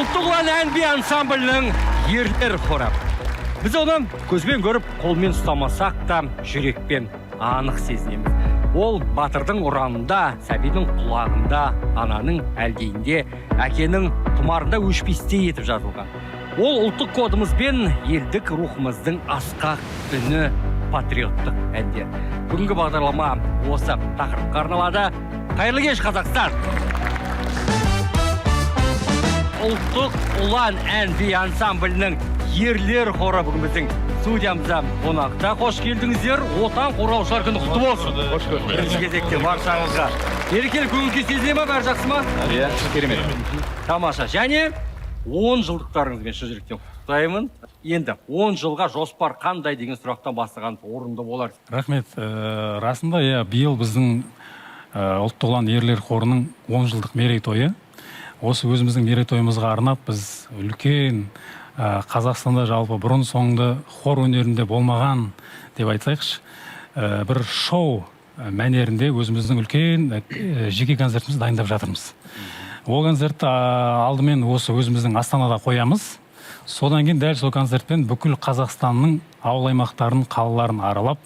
Ұлттық ұлан ән би ансамблінің ерлер хоры. Біз оны көзбен көріп, қолмен ұстамасақ та, жүрекпен анық сезінеміз. Ол батырдың ұранында, сәбидің құлағында, ананың әлдиінде, әкенің тұмарында өшпестей етіп жазылған. Ол ұлттық кодымыз бен елдік рухымыздың асқақ үні, патриоттық әндер. Бүгінгі бағдарлама осы тақырыпқа арналады. Қайырлы кеш, Қазақстан! Ұлттық ұлан ән би ансамблінің ерлер хоры бүгін біздің студиямызда қонақта. Қош келдіңіздер! Отан қорғаушылар күні құтты болсын! Қош көрдік. Бірінші кезекте баршаңызға. Мерекелік көңіл күй сезіле ма? Бәрі жақсы ма? Иә, керемет. Тамаша. Және 10 жылдықтарыңызбен шын жүректен құттықтаймын. Енді 10 жылға жоспар қандай деген сұрақтан бастаған орынды болар. Рахмет. Расында, иә, биыл біздің Ұлттық ұлан ерлер хорының 10 жылдық мерейтойы. Осы өзіміздің мерейтойымызға арнап біз үлкен, Қазақстанда жалпы бұрын соңды хор өнерінде болмаған деп айтсайықшы, бір шоу мәнерінде өзіміздің үлкен жеке концертімізді дайындап жатырмыз. Ол концертті алдымен осы өзіміздің Астанада қоямыз. Содан кейін дәл сол концертпен бүкіл Қазақстанның ауыл аймақтарын, қалаларын аралап,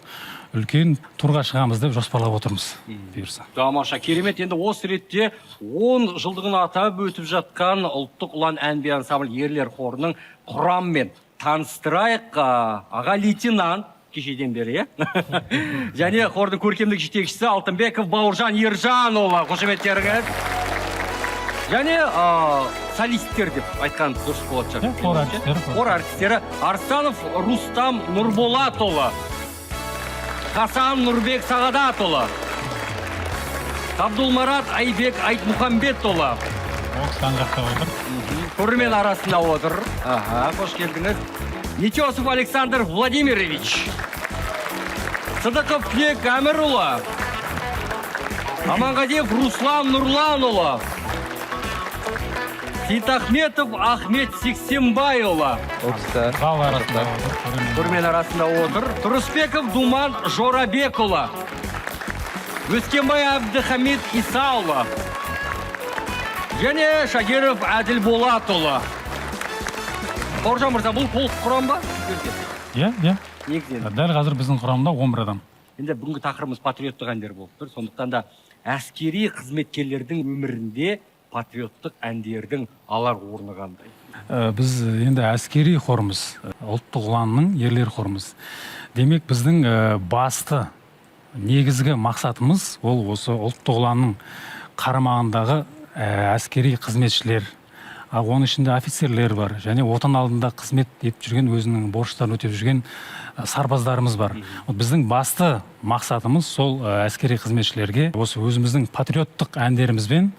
үлкен турға шығамыз деп жоспарлап отырмыз, бұйырса. Тамаша, керемет. Енді осы ретте 10 жылдығын атап өтіп жатқан Ұлттық ұлан ән би ансамбль ерлер хорының құрамымен таныстырайық. Аға лейтенант кешеден бері, иә, және хордың көркемдік жетекшісі Алтынбеков Бауыржан Ержанұлы, қошеметтеріңіз. Және солисттер деп айтқан дұрыс болатын шығар. Иә, хор әртістері. Хор әртістері Арыстанов Рустам Нұрболатұлы, Хасан Нұрбек Сағадатұлы, Абдулмарат Айбек Айтмұхамбетұлы. Ол кісі ана жақта отыр. Көрермен арасында отыр. Аха, қош келдіңіз. Нетесов Александр Владимирович, Сыдықов Тілек Әмірұлы, Аманғазиев Руслан Нұрланұлы, Сейтахметов Ахмет Сексенбайұлы. Ол кісі Зал арасында отыр, көрермен. Көрермен арасында отыр. Тұрысбеков Думан Жорабекұлы, Өскенбай Әбдіхамид Исаұлы және Шагиров Әділ Болатұлы. Бауыржан мырза, бұл толық құрам ба? Иә. Негізінен. Дәл қазір біздің құрамда 11 адам. Енді бүгінгі тақырыбымыз патриоттық әндер болып тұр. Сондықтан да әскери қызметкерлердің өмірінде патриоттық әндердің алар орны қандай? Біз енді әскери хормыз, Ұлттық ұланның ерлер хормыз. Демек, біздің басты негізгі мақсатымыз ол осы Ұлттық ұланның қарамағындағы әскери қызметшілер, оның ішінде офицерлер бар және отан алдында қызмет етіп жүрген, өзінің борыштарын өтеп жүрген сарбаздарымыз бар. Вот біздің басты мақсатымыз сол әскери қызметшілерге осы өзіміздің патриоттық әндерімізбен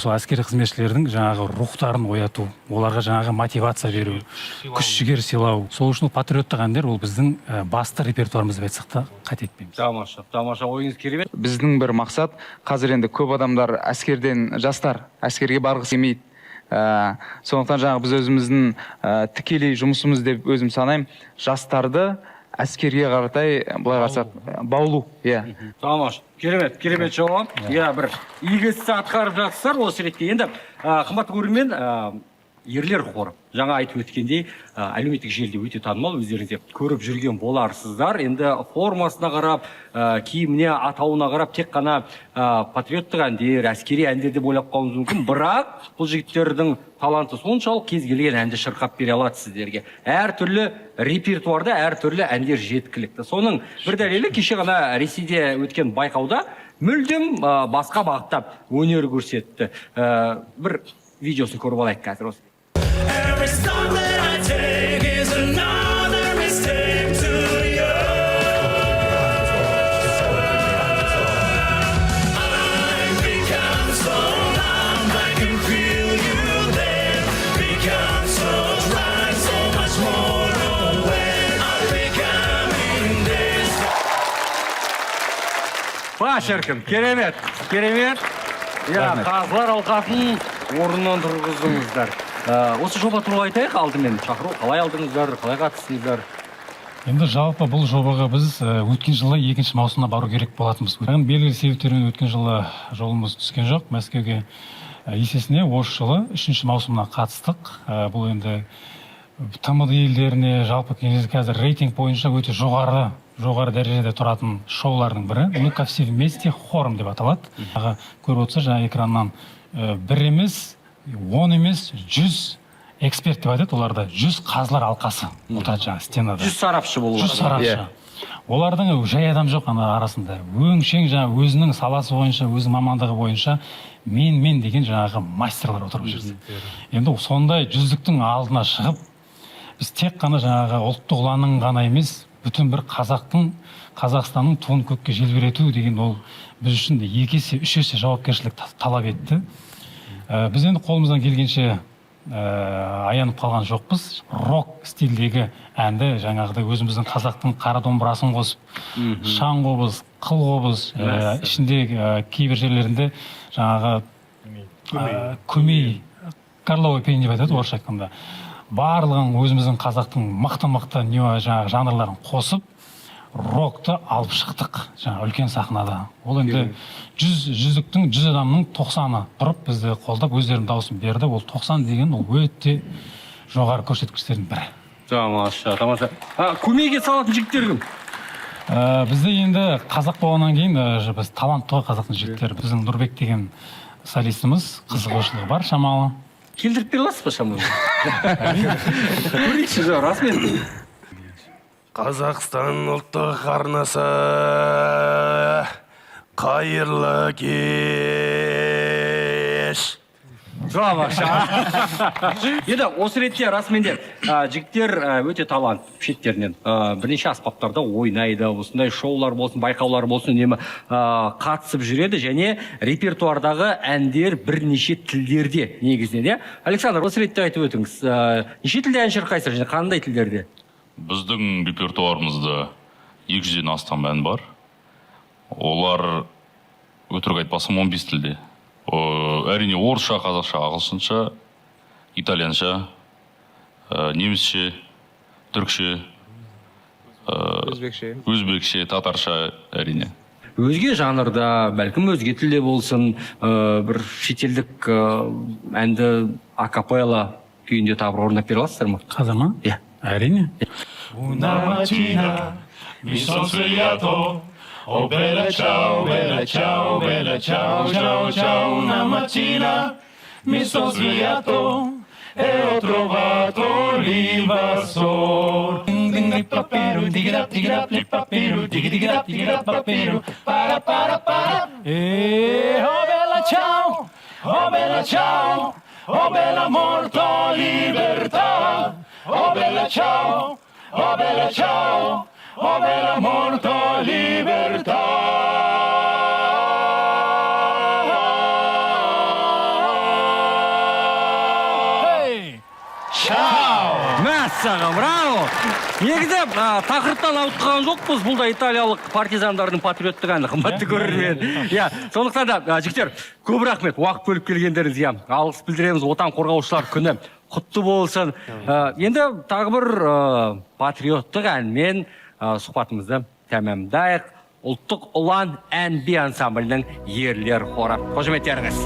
сол әскери қызметшілердің жаңағы рухтарын ояту, оларға жаңағы мотивация беру, күш жігер сыйлау. Сол үшін ол патриоттық әндер ол біздің басты репертуарымыз деп айтсақ та қате етпейміз. Тамаша, тамаша, ойыңыз керемет. Біздің бір мақсат қазір енді көп адамдар әскерден, жастар әскерге барғысы келмейді. Сондықтан жаңағы біз өзіміздің тікелей жұмысымыз деп өзім санаймын, жастарды әскерге қаратай былай қарасақ баулу, иә. Тамаша, керемет, керемет жауап. Иә, бір игі істі атқарып жатсыздар осы ретте. Енді қымбатты көрермен, ерлер хоры жаңа айтып өткендей, әлеуметтік желіде өте танымал, өздеріңіз де көріп жүрген боларсыздар. Енді формасына қарап, киіміне, атауына қарап тек қана патриоттық әндер, әскери әндер деп ойлап қалуыңыз мүмкін. Бірақ бұл жігіттердің таланты соншалық, кез келген әнді шырқап бере алады сіздерге. Әртүрлі репертуарда әртүрлі әндер жеткілікті. Соның бір дәлелі, кеше ғана Ресейде өткен байқауда мүлдем басқа бағытта өнер көрсетті. Бір видеосын көріп алайық қазір осы. Every step that I take is another mistake to you. I've become so numb, I can feel you there. Become so dry, so much more aware. I'm becoming this. Па, шіркін, керемет, керемет. Иә, қазылар алқасын орнынан тұрғыздыңыздар. Осы жоба туралы айтайық алдымен. Шақыру қалай алдыңыздар, қалай қатыстыңыздар? Енді жалпы бұл жобаға біз өткен жылы екінші маусымда бару керек болатынбыз. Белгілі себептермен өткен жылы жолымыз түскен жоқ Мәскеуге. Есесіне осы жылы үшінші маусымына қатыстық. Бұл енді ТМД елдеріне жалпы қазір рейтинг бойынша өте жоғары дәрежеде тұратын шоулардың бірі. «Ну-ка все вместе хором» деп аталады. Жаңағы көріп отырсыз, жаңа экраннан бір емес, 10 емес, 100 эксперт деп айтады оларды, 100 қазылар алқасы отырады жаңағы стенада. 100 сарапшы болу. 100 сарапшы. Олардың жай адам жоқ ана арасында, өңшең жаңағы өзінің саласы бойынша, өзінің мамандығы бойынша мен деген жаңағы мастерлар отыр ол жерде. Енді сондай жүздіктің алдына шығып, біз тек қана жаңағы ұлттық ұланның ғана емес, бүтін бір қазақтың, Қазақстанның туын көкке желбірету деген ол біз үшін де екі есе, үш есе жауапкершілік талап етті. Біз енді қолымыздан келгенше аянып қалған жоқпыз. Рок стильдегі әнді жаңағыдай өзіміздің қазақтың қара домбырасын қосып, шаң қобыз, қыл қобыз, ішінде кейбір жерлерінде жаңағы көмей, горловой пение деп айтады орысша айтқанда, барлығын өзіміздің қазақтың мықты мықты не жаңағы жанрларын қосып, рокты алып шықтық жаңағы үлкен сахнада. Ол енді 100 жүздіктің, 100 адамның 90-ы тұрып, бізді қолдап, өздерінің дауысын берді. Ол 90 деген ол өте жоғары көрсеткіштердің бірі. Тамаша, тамаша. А, көмейге салатын жігіттер кім? Бізде енді қазақ болғаннан кейін біз талантты ғой, қазақтың жігіттері. Біздің Нұрбек деген солистіміз, қызығушылығы бар шамалы. Келтіріп бере аласыз ба шамалы? Көрейікші, жоқ, расымен. Қазақстан ұлттық арнасы, қайырлы кеш! Тамаша. Енді осы ретте расымен де жігіттер өте талант шеттерінен, бірнеше аспаптарда ойнайды, осындай шоулар болсын, байқаулар болсын, үнемі қатысып жүреді және репертуардағы әндер бірнеше тілдерде негізінен, иә. Александр, осы ретте айтып өтіңіз, неше тілде ән шырқайсыздар және қандай тілдерде? Біздің репертуарымызда 200-ден астам ән бар. Олар, өтірік айтпасам, 15 тілде. Әрине, орысша, қазақша, ағылшынша, итальянша, немісше, түрікше, Өзбекше. өзбекше, татарша, әрине. Өзге жанрда, бәлкім, өзге тілде болсын, бір шетелдік әнді акапелла күйінде тағы бір орындап бере аласыздар ма? Қазір ма? Иә. Әрине. Una mattina mi son svegliato, oh bella ciao, bella ciao, bella ciao, ciao, ciao. Una mattina mi son svegliato e ho trovato l'invasor. Para para para. E oh bella ciao, oh bella ciao, oh bella morto libertà. Oh bella ciao, oh bella ciao, oh bella morto libertà. Hey! Ciao! Мәссаған, браво! Негізі тақырыптан ауытқыған жоқпыз. Бұл да италиялық партизандардың патриоттық әні, қымбатты көрермен. Иә, сондықтан да жігіттер, көп рахмет уақыт бөліп келгендеріңізге. Алғыс білдіреміз. Отан қорғаушылар күні құтты болсын. Енді тағы бір патриоттық әнмен сұхбатымызды тәмамдайық. Ұлттық ұлан ән би ансамблінің ерлер хоры. Қошеметтеріңіз.